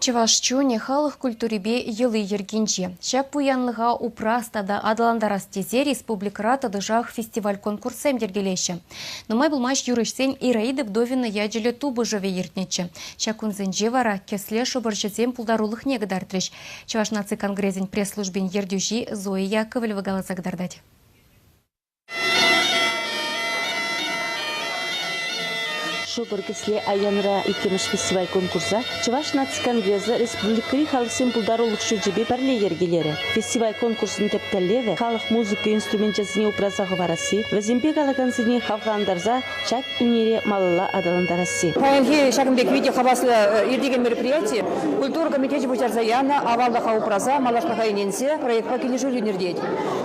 Чӑваш чунӗ халӑх культурипе йӑли-йӗркинче. Ҫак пуянлӑха упрас тата аталантарас тесе республикӑра тӑтӑшах фестиваль-конкурссем йӗркелеҫҫӗ. Нумай пулмасть юрӑҫсен Ираида Вдовина ячӗллӗ тупӑшӑвӗ иртнӗччӗ. Ҫак кунсенче вара кӗсле шӑпӑрҫӑсем пултарулӑхне кӑтартрӗҫ. Чӑваш наци конгресӗн пресс-службин ертӳҫи Зоя Яковлева каласа кӑтартать. Шупӑр кӗсле Аянра иккӗмӗш фестиваль-конкурса Чӑваш наци конгресӗ республикӑри халӑхсен пултарулӑх ҫурчӗпе пӗрле йӗркелерӗ. Фестиваль-конкурсӑн тӗп тӗллевӗ – халӑх музыка инструменчӗсене упраса хӑварасси, вӗсемпе калакансене хавхалантарса ҫак ӳнере малалла аталантарасси. Паянхи ҫакӑн пек питӗ хаваслӑ иртекен мероприяти культура комитечӗ пуҫарса янӑ аваллӑха упраса малашлӑха ӗненсе проектпа килӗшӳллӗн иртет.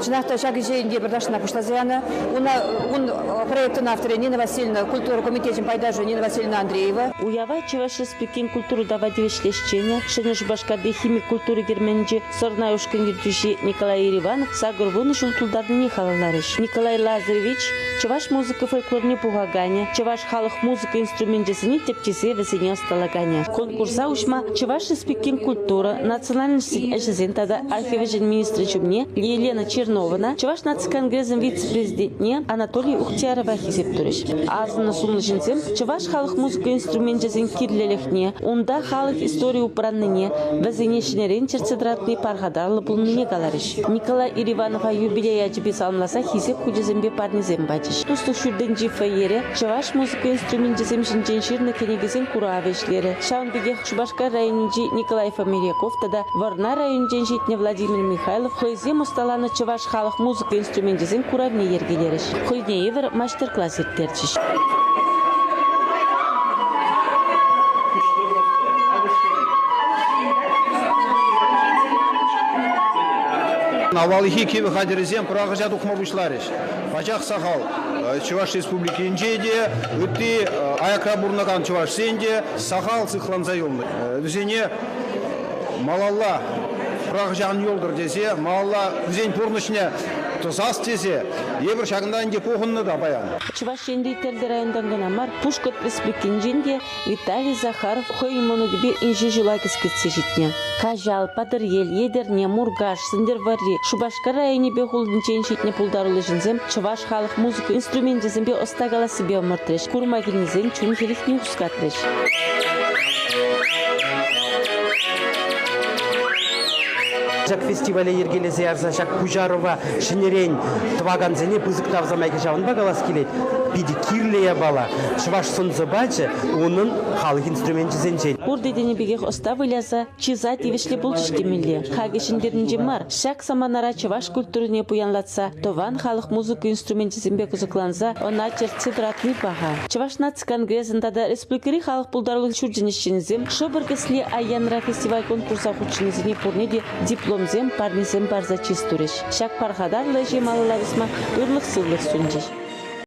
Чӑнах та ҫак ӗҫе ӗнтӗ пӗрташна пуҫласа янӑ. Уна ун проектӑн авторӗ Нина Васильевна, культура комитечӗн пайташӗ Нина Васильевна Андреева. Уява Чӑваш Республикин культура тава тивӗҫлӗ ӗҫченӗ, Ҫӗнӗ Шупашкарти химик культура керменӗнчи Сӑрнай ушкӑн ертӳҫи Николай Ериванов 80 ҫул тултарнине халалларӗҫ. Николай Лазаревич чӑваш музыка фольклорне пухаканӗ, чӑваш халӑх музыка инструменчӗсене тӗпчесе вӗсене ӑсталаканӗ. Конкурса уҫма Чӑваш Республикин культура, национальноҫсен ӗҫӗсен тата архив ӗҫӗн министрӗ ҫумне Елена Черновӑна, Чӑваш наци конгресӗн вице-президентне Анатолий Ухтиярова хисеп турӗҫ. Асӑннӑ сумлӑ ҫынсем чӑваш халӑх музыка инструменчӗсен кирлӗлӗхне, унта халӑх истори упраннине, вӗсене ҫӗнӗрен чӗртсе тӑратни пархатарлӑ пулнине каларӗҫ. Николай Ириванова юбилей ячӗпе саламласа хисеп хучӗсемпе парнесем пачӗҫ. Туслӑх ҫуртӗнчи фойере чӑваш музыка инструменчӗсем ҫинчен ҫырнӑ кӗнекесен куравӗ ӗҫлерӗ. Ҫавӑн пекех Шупашкар районӗнчи Николай Фомиряков тата Вӑрнар районӗнчен ҫитнӗ Владимир Михайлов хӑйсем ӑсталанӑ чӑваш халӑх музыка инструменчӗсен куравне йӗркелерӗҫ, хӑйне евӗр маҫтӑр-класс ирттерчӗҫ. Авалхи кивӗ хатӗрӗсем пӑрахӑҫа тухма пуҫларӗҫ. Пачах сахал. Чӑваш Республикинче те, ытти аякра пурӑнакан чӑвашсен те сахал сыхланса юлнӑ. Вӗсене малалла пӑрахӑҫа ан юлтӑр тесе, малалла вӗсен пурнӑҫне тӑсас тесе эпир ҫакӑнта ӗнтӗ пухӑннӑ та паян. Чӑваш Енри тӗрлӗ районтан кӑна мар, Пушкӑрт Республикинчен те Виталий Захаров хӑйӗн мӑнукӗпе инҫе ҫула кӗскетсе ҫитнӗ. Каҫал, Патӑрьел, Етӗрне, Муркаш, Сӗнтӗрвӑрри, Шупашкар районӗпе хулинчен ҫитнӗ пултаруллӑ ҫынсем чӑваш халӑх музыка инструменчӗсемпе ӑста калассипе ӑмӑртрӗҫ, курма килнисен чун хӗлӗхне хускатрӗҫ. Ҫак фестивале йӗркелесе ярса ҫак пуҫарӑва ҫӗнӗрен тӑвакансене пысӑк тав сӑмахӗ ҫавӑнпа калас килет. Питӗ кирлӗ япала. Чӑваш сӑн-сӑпачӗ унӑн халӑх инструменчӗсенчен. Пурте тенӗ пекех ӑста выляса чыса тивӗҫлӗ пулчӗҫ темелле. Хакӗ ҫӗнтернинче мар, ҫак саманара чӑваш культурине пуянлатса, тӑван халӑх музыка инструменчӗсемпе кӑсӑкланса ӑна чӗртсе тӑратни паха. Чӑваш наци конгресӗн тата республикӑри халӑх пултарулӑх ҫурчӗн ӗҫченӗсем Шӑпӑр кӗсле Айянра фестиваль-конкурса хутшӑннисене пурне те дипломсем, парнесем парса чыс турӗҫ. Ҫак пархатарлӑ ӗҫе малалла тӑсма ырлӑх-сывлӑх сунчӗҫ.